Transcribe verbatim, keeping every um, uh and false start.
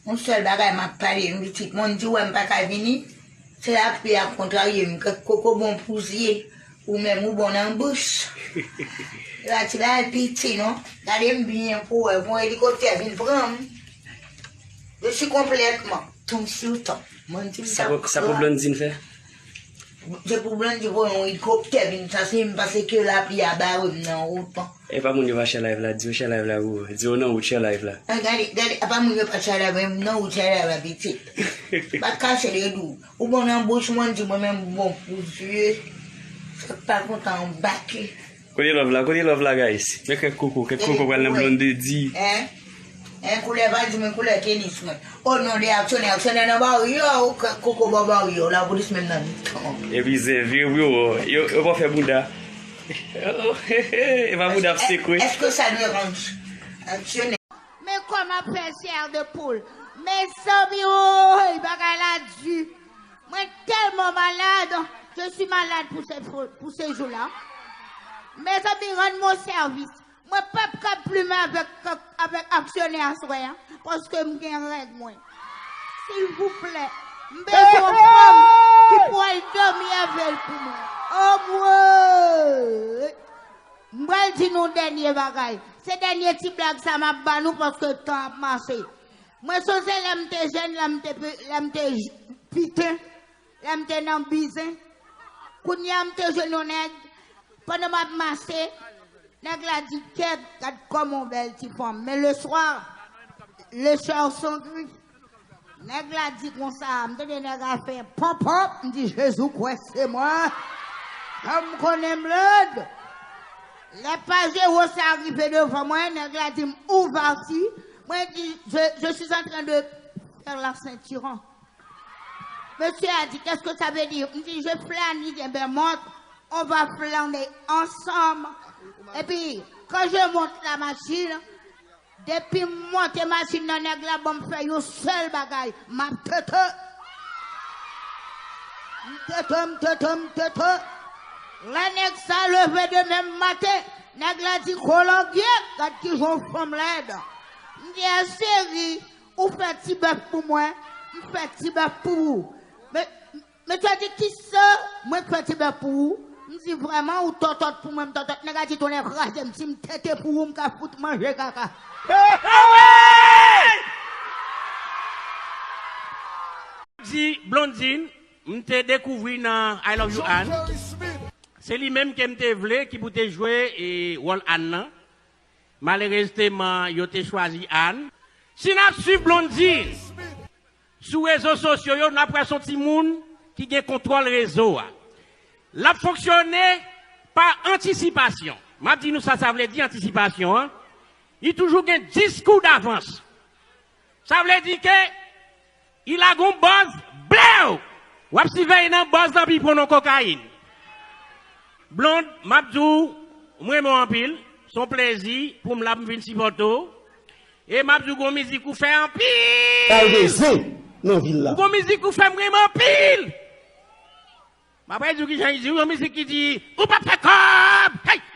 Yon sèl bagay m ap pale, m pitit, Mondy wè m pa ka vini, se lapli a kontrarye m, kèk koko bon pou zye, ou menm ou bon nan bouch. E pa ti bagay piti non, gade m byen pou wè, pou yon elikoptè vin pran m. Je suis complètement ton sur ton. Mondy m t ap pran. Sa pou Blondine fè? Se pou Blondine voye yon elikoptè vin chase m, paske lapli a bare m nan wout lan. E pa moun yo pa share live la, di yo share live la pou ou. Di yo nan wout share live la. Ah, gade, gade, apa moun yo pa share live, men nan wout share live la, pitit. Pa kache de dou. Ou bon nan bouch, Mondy, mwen menm bon pou zye. Sa k pa kontan anbake. Kote love la, kote love la, guys? Men kèk koko, kèk koko pral nan Blondedy. Hein? Hein, koulè pa di mwen koulè tenis mwen. O non de aksyonè, aksyonè nan bari yo, ou koko bò bari yo, lapolis menm nan mitan. Epi zen vire pou yo, yo, yo pa fè bouda. E pa bouda ap sekwe. Èske sa deranje aksyonè? Men kòman fè chair de poule? Mezanmi, woy, bagay la di. Mwen tèlman malad. Je suis malade pour ces, pour ces jours-là. Mezanmi, rann mwen sèvis. Mwen p ap kab plimen avèk, avèk aksyonè aswè a, paske m gen règ mwen. Silvouplè, m bezwen yon fanm ki pou al dòmi avè l pou mwen. Anmwey! M pral di nou dènye bagay. Se dènye ti blag sa m ap ba nou paske tan ap mache. Mwen sonje lè m te jèn, lè m te pe-, lè m te j-, piten, lè m te nan bizen. Kounye a m te jwenn yon nèg, pandan m ap mache, nèg la di, kèt, gad kòman w bèl ti fanm. Men le soir, le soir son gri. Nèg la di konsa, m tande nèg la fè pòp pòp, m di, Jezi kwè se mwen. Kòm m konnen m lèd. Lè pajero sa rive devan mwen, nèg la di m, ouvèti. Mwen di, je, je suis en train de faire la ceinture. Monsieur a dit, qu'est-ce que ça veut dire? M di, je flâne, il dit, ben monte, on va flâner ensemble. Epi, quand je monte la machine, depi m monte machin nan, nèg la ban m fè yon sèl bagay, m ap tete. M tete, m tete, m tete. Lè nèg sa leve demen maten, nèg la di, kologye, gad kijan w fanm lèd. M di, a cheri, ou fè ti bèf pou mwen, m fè ti bèf pou ou. Men, Mesye di, kisa? Mwen k fè ti bèf pou ou? M di, vrèman, ou tòtòt pou mwen, m tòtòt. Nèg la di, tonnè kraze m, si m tete pou ou, m ka fout manje kaka. Di Blondine, m te dekouvri nan I Love You Ann. Se li menm ke m te vle ki pou te jwe, e, wòl Ann nan. Malerezteman, yo te chwazi Ann. Si n ap swiv Blondine sou rezo sosyo yo, n ap wè se yon timoun ki gen kontwòl rezo a. L ap fonksyone pa antisipasyon. M ap di nou sa sa vle di antisipasyon an. Li toujou gen dis kou davans. Sa vle di ke li lage yon buzz, blew! W ap siveye nan buzz lan pi pran nan kokayin. Blonde, m ap di w, m renmen w anpil. Se yon plezi pou m la pou m vin sipòte w. E m ap di w, gon mizik ou fè anpil. Bay de zen nan vil la. Gon mizik ou fè m renmen anpil. M ap di w kijan li di, gon mizik ki di, ou p ap fè kòb. Hey!